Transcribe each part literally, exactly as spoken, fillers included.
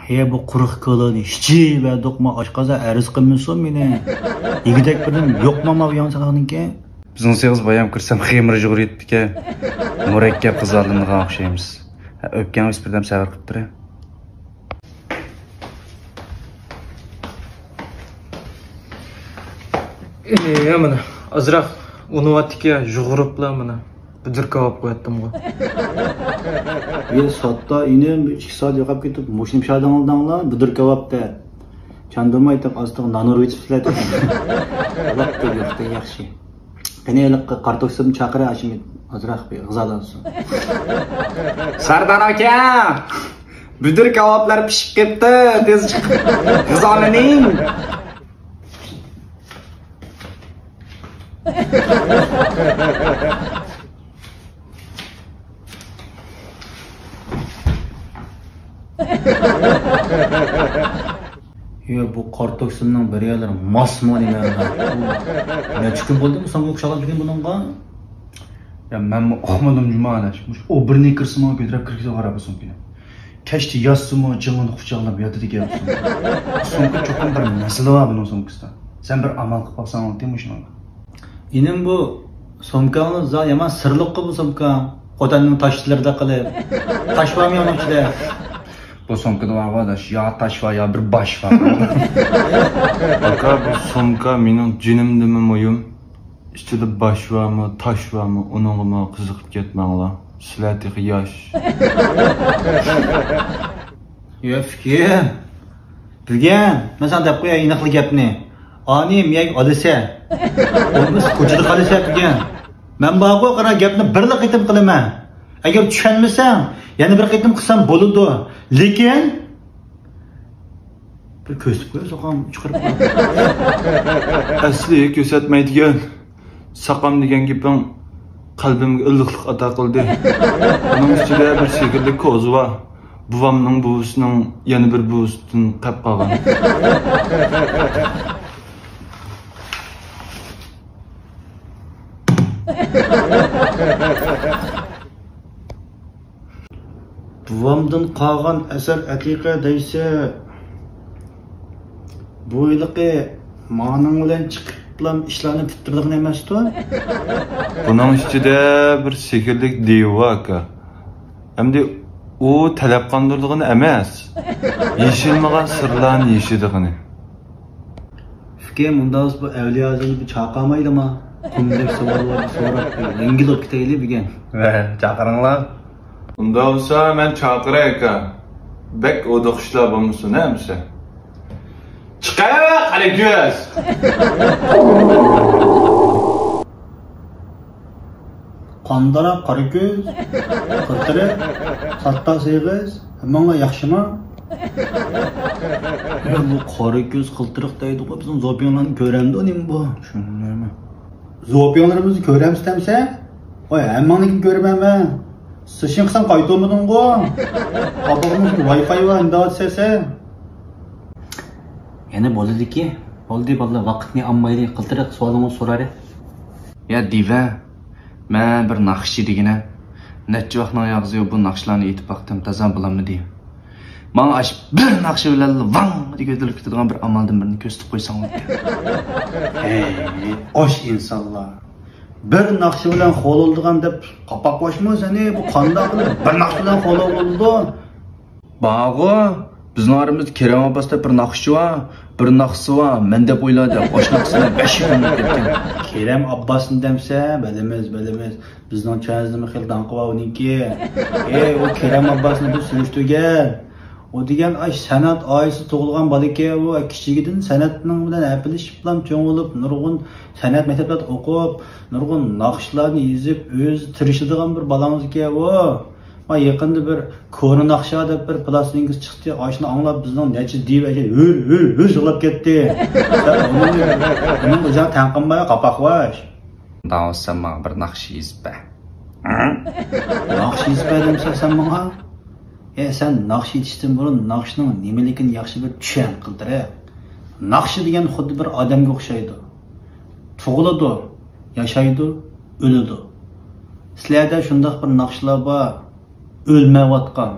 ھە، بۇ قۇرۇق كالىنى ھىچى بەردۇقما، ئاشقازان ئەرز قىلمىسۇن مېنى. يېگۈدەك بىرنېمە يوقما ماۋۇ ياڭ ساقاقنىڭكى؟ بىزنىڭ سېغىز بايام كىرسەم خېمىر يۇغۇرۇۋېتىپتىكەن. مۇرەككەپ غىزالىنىدىغان ئوخشايمىز. ھە، ئۆپكەڭ ئۆسۈپ بىردەم سەۋر قىلىپ تۇرە. ئى، مانا، ئازراق ئۇنىۋاتتىكى يۇغۇرۇپلا مانا. بۈدۈر كاۋاپ قوياتتىمغۇ. يا ساتتا ئىنىم، بىر ئىككى سائەت يوقاپ كېتىپ، مۇشۇنى پىشاردىڭلار، بۈدۈر كاۋاپ دەپ. چاندۇرماي تۇرۇپ، ئاستىغا نان ئۇرۇۋېتىپسىلەر. لاپ يوقتىن ياخشى. قېنى، ھېلىقى قارا توكسىمنى چاقىرە، ھاشىم ئازراق بىر غىزالانسۇن. ساردار ئاكا! بۈدۈر كاۋاپلار پىشىپ كەپتۇ، تېز چىقىپ غىزالىنىڭ. يا، بۇ قارا توكسىمنىڭ بىر يەرلىرى ماسمۇ نېمە؟ نەچچە كۈن بولدى بۇ سومكا ئوخشاپ كەتكەن بۇنىڭغا؟ يا، مەنمۇ ئۇقمىدىم جۇما ئاداش. مۇشۇ ئوبېرنى كىرسىمۇ كۆتۈرۈپ كىرگۈزۈپ بارا بۇ سومكىنى. كەچتە ياتسىمۇ جىڭىنى قۇچاقلاپ ياتىدىكەن بۇ سومكا. بۇ سومكا چوقۇم بىر مەسىلە بار بۇنىڭ سومكىسىدا. سەن بىر ئامال قىلىپ باقساڭ بولاتتى مۇشۇنىڭغا. ئىنىم، بۇ سومكاڭىز زادى يامان سىرلىققۇ بۇ سومكاڭ. خوتەننىڭ تاشلىرىدا قىلىپ. تاش بارمۇ ئۇنىڭ ئىچىدە؟ بۇ سومكىدا بارغۇ ئاداش، يا تاش بار، يا بىر باش بار. ئاكا، بۇ سومكا مېنىڭ جېنىمدىنمۇ مۇھىم. ئىچىدە باش بارمۇ، تاش بارمۇ، ئۇنىڭغىمۇ قىزىقىپ كەتمەڭلار. سىلەر تېخى ياش. يا، پۈكۈم. بۈگۈن مەن ساڭا دەپ قوياي ئېنىقلا گەپنى. ئانى مىيەك ئالىسە. بولمىسا كوچىدا قالىسە بۈگۈن. مەن بارغۇ، قارا، گەپنى بىرلا قېتىم قىلىمەن. ئەگەر چۈشەنمىسەڭ، يەنە بىر قېتىم قىلسام بولىدۇ. لېكىن بىر كۆرسىتىپ قوي، ساقام چىقىرىپ قوي. ئەسلى كۆرسەتمەيدىكەن. ساقام دېگەن گېپىڭ قەلبىمگە ئىللىقلىق ئاتا قىلدى. ئۇنىڭ ئۈستىدە بىر سېھىرلىك كوزا بار. بوۋامنىڭ بوۋىسىنىڭ يەنە بىر بوۋىسىدىن قېپ قالغان. بوۋامدىن قالغان ئەسەر ئەتىقە دەيسە، بۇ ھېلىقى مانىڭ بىلەن چىقىپلام ئىشلارنى پۈتتۈرىدىغان ئەمەستۇ؟ بۇنىڭ ئىچىدە بىر سېھىرلىك دېۋا بار، ئاكا. ئەمدى ئۇ تەلەپ قاندۇرىدىغىنى ئەمەس، يېشىلمىغان سىرلارنى يېشىدىغىنى. ئۇكام، ئۇنداق بولسا بۇ ئەۋلىيا ھازىرنى بىر چاقىرمايلىما؟ قۇمدەك سوئاللارنى سوراپ، بىر يەڭگىل ئوت كېتەيلى بۈگۈن. ۋە، چاقىرىڭلار. ئۇنداق بولسا مەن چاقىراي ئاكا. بەك ھودۇقۇشلار بولمىسۇن ھە ئەمىسە. چىقە، قارا كۆز! قانداق قارا كۆز، قىلتىرىق، ساتتا سېغىز، ھەممىڭلار ياخشىما؟ يا، بۇ قارا كۆز قىلتىرىق دەيدىغۇ، بىزنىڭ زوپىياڭلارنى كۆرەمدۇ نېمە بۇ؟ شۇنى دەيمەن. زوپىياڭلىرىمىزنى كۆرەمسىز دەمسە؟ ۋاي، ھەممىڭنىڭكىنى كۆرىمەن مەن. سېشىن قىلسام قايتۇرمىدىڭغۇ؟ قاپىقىڭىزدا ۋاي فاي بار، ئىنداۋات دېسە. يەنە بولىدىكى، بولدى بالىلار، ۋاقىتنى ئالمايلى، قىلتىرىق سوئالىڭىزنى سوراۋېرىڭ. يا دىۋە، مەن بىر ناخشىچى دېگىنە، نەچچە ۋاقنىڭ ئاغزى بۇ ناخشىلارنى ئېيتىپ باقتىم، تازا بولالمىدى. ماڭا ئاش بىر ناخشا بىلەنلا ۋاڭ دېگۈدەك كېتىدىغان بىر ئامالدىن بىرنى كۆرسىتىپ قويساڭلار. ھەي، ئاش ئىنسانلار. بىر ناخشا بىلەن خورلىدىغان دەپ قاپاق باشمۇ سېنى؟ بۇ قانداق قىلىپ بىر ناخشا بىلەن خورلىغىلى بولىدۇ؟ بارغۇ، بىزنىڭ ئارىمىزدا كېرەم ئابباس دەپ بىر ناخشىچى بار، بىر ناخشىسى بار، مەن دەپ ئويلا دەپ، ئاشۇ ناخشىسى بىلەن بەش يىل ئۆمۈر كەتكەن. كېرەم ئابباسنى دەمسە، بىلىمىز، بىلىمىز. بىزنىڭ چۆنىزدىمۇ خېلى داڭقى بار ئۇنىڭكى. ئەي، ئۇ كېرەم ئابباسنى بىر سۈرۈشتۈرگەن. ئۇ دېگەن ئاش سەنئەت ئائىلىسىدە تۇغۇلغان بالىكەن، ئۇ كىچىكىدىن سەنئەتنىڭ بىلەن ھەپىلىشىپلا چوڭ بولۇپ، نۇرغۇن سەنئەت مەكتەپلەردە ئوقۇپ، نۇرغۇن ناخشىلارنى يېزىپ، ئۆزى تىرىشىدىغان بىر بالاڭىز ئىكەن ئۇ. ما يېقىندا بىر كونا ناخشا دەپ بىر پلاستىنكىسى چىقتى، ئاشۇنى ئاڭلاپ بىزنىڭ نەچچە دىۋە ئەجەل ھۈر، ھۈر، ھۈر يىغلاپ كەتتى. سەن ئۇنىڭ، ئۇنىڭ ئۆزىنىڭ تەڭقىمى بار، قاپاق باش. داۋۇت، سەن ماڭا بىر ناخشا يېزىپ بەر. ناخشا يېزىپ بەر دەمسەن سەن ماڭا؟ ئە، سەن ناخشا ئېيتىشتىن بۇرۇن ناخشىنىڭ نېمىلىكىنى ياخشى بىر چۈشەن، قىلتىرىق. ناخشا دېگەن خۇددى بىر ئادەمگە ئوخشايدۇ. تۇغۇلىدۇ، ياشايدۇ، ئۆلىدۇ. سىلەردە شۇنداق بىر ناخشىلار بار، ئۆلمەيۋاتقان،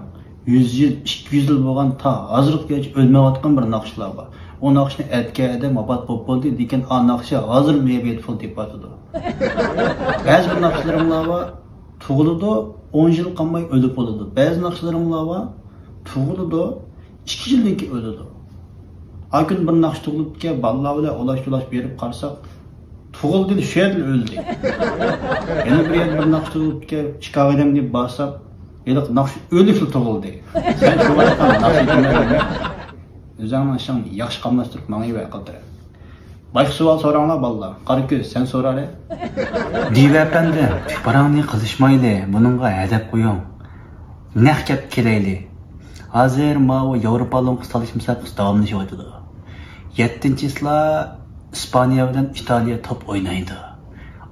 يۈز يىل، ئىككى يۈز يىل بولغان، تا ھازىرغىچە ئۆلمەيۋاتقان بىر ناخشىلار بار. ئۇ ناخشىنى ئەتكەن ئادەم ۋاپات بولۇپ بولدى، لېكىن ئا ناخشا ھازىر مېيەبىيەت پۇل تېپىۋاتىدۇ. بەزى بىر ناخشىلىرىڭلار بار، تۇغۇلىدۇ، ئون يىل قالماي ئۆلۈپ بولىدۇ. بەزى ناخشىلىرىڭلار بار، تۇغۇلىدۇ، ئىككى يىلدىن كېيىن ئۆلىدۇ. ئاكۈن بىر ناخشا تۇغۇلۇپتىكەن، بالىلار بىلەن ئۇلاش-چۇلاش بېرىپ قارىساق، تۇغۇلدى، شۇ يەردىلا ئۆلدى. يەنە بىر يەردە بىر ناخشا تۇغۇلۇپتىكەن، چىكاگودىن دېيىپ بارساق، ھېلىقى ناخشا ئۆلۈپلا تۇغۇلدى. سەن شۇ ۋاقىتتا ناخشا ئېيتىمەن دېمە. ئۆزۈڭنىڭ ئىشىڭنى ياخشى قاملاشتۇرۇپ ماڭىۋەر، قىلدىرە. باشقا سوئال سوراڭلار، بالىلار. قارا كۆز، سەن سورارە. دىۋە ئەپەندى، پاراڭنى قىلىشمايلى، بۇنىڭغا ھەدەپ قويۇڭ. نەق گەپكە كېلەيلى. ھازىر ماۋۇ ياۋروپا لوڭقىسى تالىشىش مۇسابىقىسى داۋاملىشىۋاتىدۇ. يەتتىنچى چىسلا ئىسپانىيە بىلەن ئىتالىيە توپ ئوينايدۇ.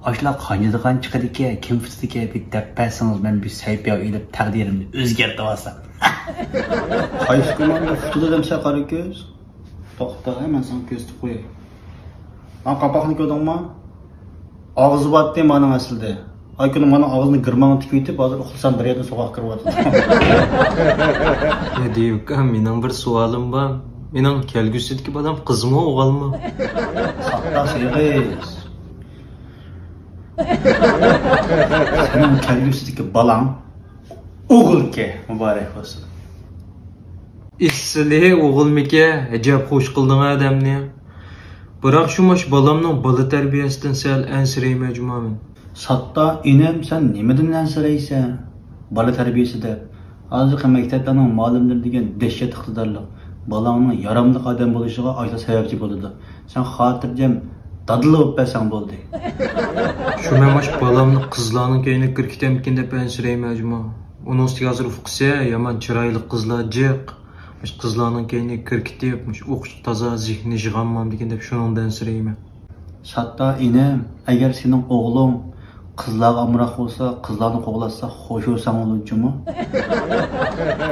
ئاشۇلار قاينىدىغان چىقىدىكەن، كىم پۈتىدىكەن، بىر دەپ بەرسىڭىز، مەن بىر سەھىپە ئېلىپ تەقدىرىمنى ئۆزگەرتىۋالسام. قايسى كوماندا پۈتىدۇ دەمسە، قارا كۆز؟ توختا، ھە، مەن ساڭا كۆرسىتىپ قوياي. مانا قاپاقنى كۆردۈڭمۇ؟ ئاغزى بارتتى مانىڭ ئەسلىدە. ئاي كۈنى مانا ئاغزىنى گىرماڭ تىكىۋېتىپ، ھازىر ئۇخلىسام بىر يەردىن سوغۇق كىرىۋاتىدۇ. يا دىۋكا، مېنىڭ بىر سوئالىم بار. مېنىڭ كەلگۈسىدىكى بالام قىزمۇ، ئوغۇلمۇ؟ ساختاش ئېغىز. سېنىڭ كەلگۈسىدىكى بالاڭ ئوغۇلكەن، مۇبارەك بولسۇن. ئېسىلى ئوغۇلمىكەن، ئەجەب خوش قىلدىڭ ئادەمنى. بىراق شۇ ماش بالامنىڭ بالا تەربىيەسىدىن سەل ئەنسىرەيمەن جۇمۇ مەن. ساختا ئىنىم، سەن نېمىدىن ئەنسىرەيسەن؟ بالا تەربىيەسى دەپ. ھازىرقى مەكتەپلەرنىڭ مۇئەللىملىرى دېگەن دەھشەت ئىقتىدارلىق. بالاڭنىڭ ياراملىق ئادەم بولۇشىغا ئاشۇلار سەۋەبچى بولىدۇ. سەن خاتىرجەم دادىلا بولۇپ بەرسەڭ بولدى. شۇ مەن ماش بالامنى قىزلارنىڭ كەينىگە كىرىكىتەمدىكىن دەپ ئەنسىرەيمەن جۇمۇ. ئۇنىڭ ئۈستىگە ھازىر ئۇقىسە، يامان چىرايلىق قىزلار جىق. مۇشۇ قىزلارنىڭ كەينىگە كىرىكىتىپ، مۇشۇ ئوقۇشقا تازا زېھنى يىغالمامدىكىن دەپ شۇنىڭدىن ئەنسىرەيمەن. ساختا ئىنىم، ئەگەر سېنىڭ ئوغلۇڭ قىزلارغا ئامراق بولسا، قىزلارنى قوغلاتسا، خوش بولساڭ بولىدۇ جۇمۇ.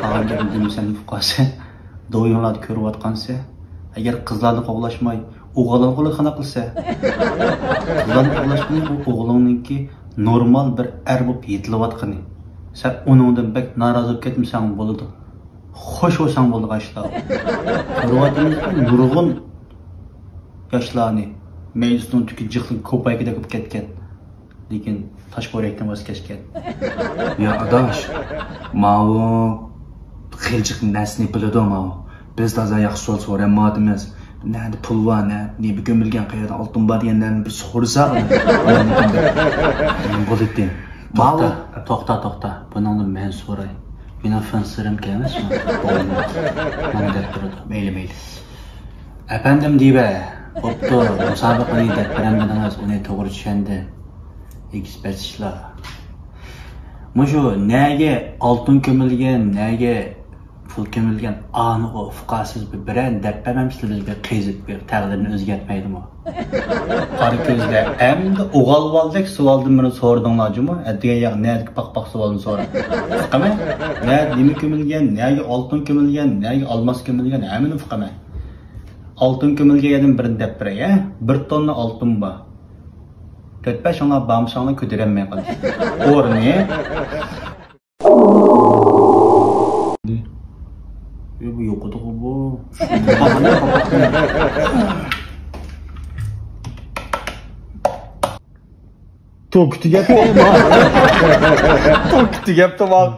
قالغان گەپنى دېمىسەم بولۇپ قالسا، دوۋيۇڭلاردا كۆرۈۋاتقانسەن. ئەگەر قىزلارنى قوغلاشماي، ئوغۇللارنى قوغلاشقا قانداق قىلىسەن؟ قىزلارنى قوغلاشقىنى ئۇ ئوغلۇڭنىڭكى نورمال بىر ئەر بولۇپ يېتىلىۋاتقىنى. سەن ئۇنىڭدىن بەك نارازى بولۇپ كەتمىسەڭ بولىدۇ. خوش بولساڭ بولدى ئاشۇلار. كۆرۈۋاتىمىزكۇ نۇرغۇن ياشلارنى، مەيدىسىنىڭ تۈكى جىقلىق كوپايكىدەك بولۇپ كەتكەن. لېكىن تاشقورەكتىن ۋاز كەچكەن. يا ئاداش، ماۋۇ خېلى جىق نەرسىنى بىلىدۇ ماۋۇ. بىز تازا ياخشى سوئال سورىمايۋاتىمىز. نەدە پۇل بار، نەدە نېمە كۆمۈلگەن، قەيەردە ئالتۇن بار دېگەنلەرنى بىز سورىساق، بولىدۇ. ماۋۇ توختا، توختا، توختا. بۇنىڭدىن مەن سوراي. مېنىڭ فىنسىرىم كەلمەسمۇ؟ ماڭا دەپ تۇرىدۇ. مەيلى، مەيلى. ئەپەندىم دىۋە، بوپتۇ، مۇسابىقىنى دەپ بېرەمدىڭىز، ئۇنى توغرا چۈشەندىم. ئېگىز پەس ئىشلار. مۇشۇ نەگە ئالتۇن كۆمۈلگەن، نەگە پۇل كۆمۈلگەن ئانىغا ئۇقاسىز بىر بىرەر دەپ بەرمەمسىز، بىز بىر قېزىپ، بىر تەقدىرنى ئۆزگەرتمەيلىمۇ؟ قارا كۆزلەر، ئەمدى ئوغالۋالدەك سوئالدىن بىرنى سورىدىڭلار جۇمۇ. ئەتىگەن ياق نەدىكى پاق-پاق سوئالنى سورا. ئۇقامەن؟ نەدە نېمە كۆمۈلگەن، نەگە ئالتۇن كۆمۈلگەن، نەگە ئالماس كۆمۈلگەن، ھەممىنى ئۇقامەن. ئالتۇن كۆمۈلگەن يەردىن بىرنى دەپ بېرەي، ھە؟ بىر توننا ئالتۇن بار. تۆت-بەش ئاڭلار بارمىساڭلار كۆتۈرەلمەي قالىسىز. ئورنى. ئى، بۇ يوقىدىغۇ بۇ. توكى تۈگەپتۇ. توكى تۈگەپتۇ، ماڭ.